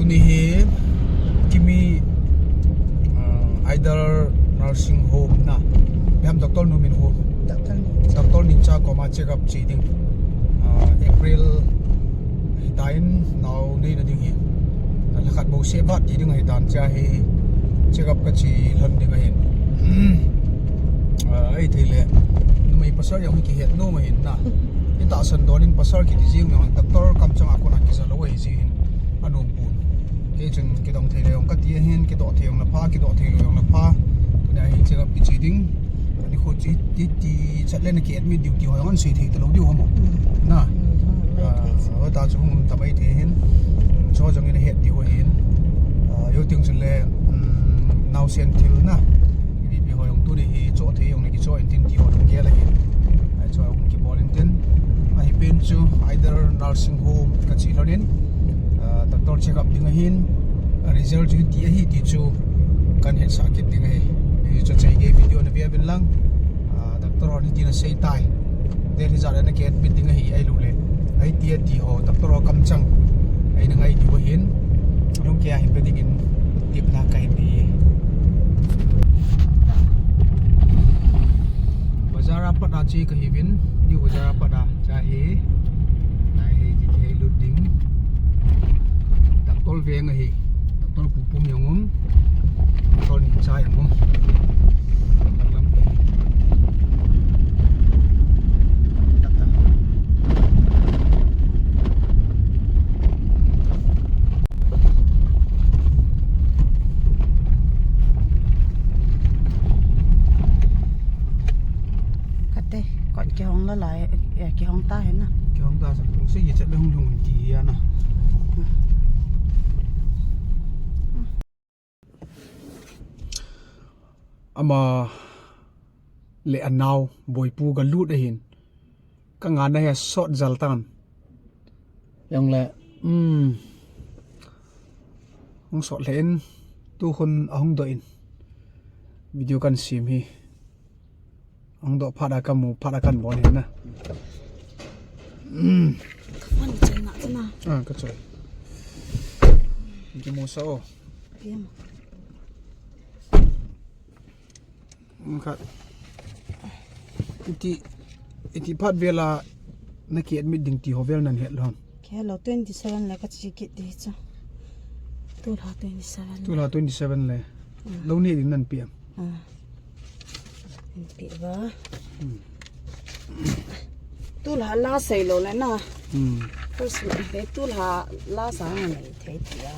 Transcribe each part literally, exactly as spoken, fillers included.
Ni hi Kimi, ah, Idar Nursing Home na. Ipi ham, Doctor Numinhu. Doctor Ningcha. Doctor Ningcha koma check up che ding. Ah, April hitan nao neina ding hi. Lha khat bou seh vat ti ding ahitan, chea hi check up kache lhon ding ahin. Ah, ahithei le numei pasal jong hi kihet nom ahin na. Itahsan don in pasal kiti jeng jong doctor kamchang a kona kija lou ahi jeh hin anom pon. Kei chun kidong thei le jong kati ahin, kidoh thei jong na pha, kidoh thei lou jong na pha. Tunia hi check up kiche ding. Nikho chu hiti chat le na ki admit diu ti ho jong ahin sei thei talou diu ham. Na. Hita chu hung um ta mai thei hin. Chu jong in ahet diu ahin. Ah, jou teng chun le, um, naosen thil na. Ipi ipi ho jong tuni hi cho thei jong na kicho intin ti ho jong gel ahin. Ai chu hung kibol intin. Ahi pen chu Idar Nursing Home kache lhon in, ah, doctor check up ding ahin, ah, result chu hiti ahi ti chu kahin hetsah kit ding ahi. Hichu chai gei video na ve uvin lang, ah, doctor hon hiti na sei tai. Date hijat le na ki admit ding ahi, ahilou le ahiti ati ho doctor ho kamchang eina ngai diu ahin. Lungkei a hin ve ding in tepna kahin nei e. Bazar a pat a che kahiuvin, New Bazar a pat a. Chea hi, nai hi, kihei lut ding. Doctor veng ahi. Doctor Pupum jong um. Doctor Ningcha jong um. Lampi. Kate, kon kihong la lai, eh, kihong ta hen na. Kihong ta sa, kung sei ye chat le hung lhung ti ya na. Ama le anao, Boipu ga lut ahin. Ka ngana hi asot jal tan. Jong le, um, hung sot lheh in, tu khun ahung doh in. Video kan sem hi. Ahung doh phat a ka mu, phat a kan bol hin na. Um. Ka phone chen na, chen na. Ah, ka choi. Ki mu sa o. Piam. Khat. Iti, iti phat vel a na ki admit ding ti ho vel nan het lou ham? Kihe lou, twenty seven le ka che kit ding chu. Tulha twenty seven. Tulha twenty seven le. Mm. Lou ne ding nan pi am? Ah. Nan pi va. Hmm. Tulha la sei lou le na. Hmm. First le tulha la sa nga nei thei ti a.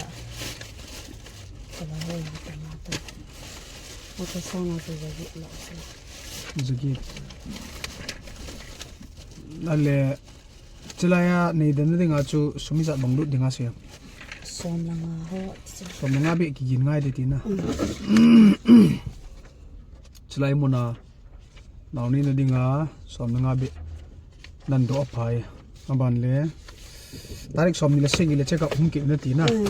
Kala hoi ta na ta. Ultrasound a chu jagi la chu. Jagi. Ale, chulai a nei den ding a chu sum ijat bang lut ding a sei? Som le nga ho, chu. Som le nga beh kigin ngai de ti na. Mm. Chulai mun a, nao neina ding a, som le nga beh. Nan doh a phai. Aban le. Tarik som ni le sagi le check up hung kit na ti na. Mm.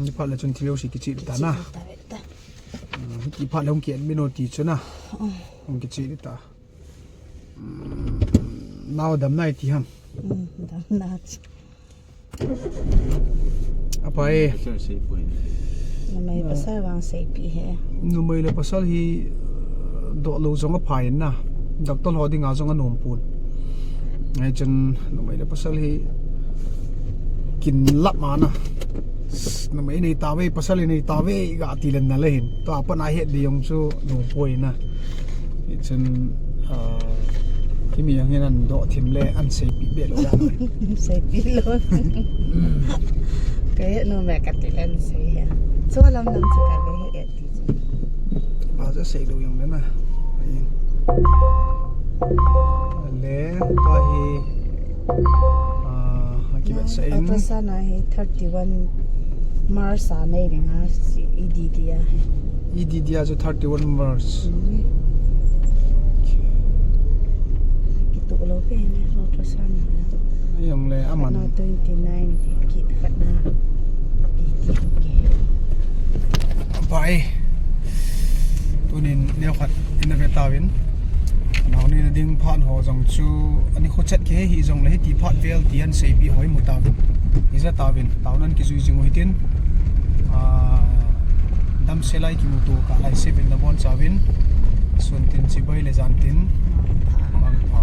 Ni phat le chun thil jouse kiche ta na. Kiche ta ve ta. Mm, hiti phat le hung ki admit o ti chu na. Mm. Hung kiche ta. Mm, nao dam nai ti ham. Mm, dam na chu. Apai. Pasal sei poi. Numei pasal vang seipeh e. Numei le pasal hi, uh, doh lou jong aphai na. Doctor ho dinga jong anom pon. Ngai chun numei le pasal hi kin lap ma na. Numei nei tave, pasal nei tave, ga ti len na le hin. Tua pat a het ding jong chu nom poi na. Hichun, ah, Kimi jong hin an doh thim le an seipeh be lou dan. Seipeh lou. Ka het nom e kati le an sei a. Chu lam lam chu ka ve e ti chu. Ba ja sei lou jong le na. Ai. Le, tua hi, ah, a kivetsah in. Ultrasound a hi thirty one March a nei ding a, E D D a. E D D a chu thirty one March. Mm. Kitu lou pe ni ultrasound a. Jong le aman. Khat na twenty nine, kit khat na eighty. Bye. Tunin neo khat in na ve tauvin. Nao neina ding phat ho jong chu ani kho chat ke hi jong le hiti phat vel ti an seipeh ho i mu tauvin. Ija tauvin, taona kijui jing u hitin. Ah, damsel a kimuto kah lai seven na bonchauvin. Sun tin chibai le jan tin. Mangpha.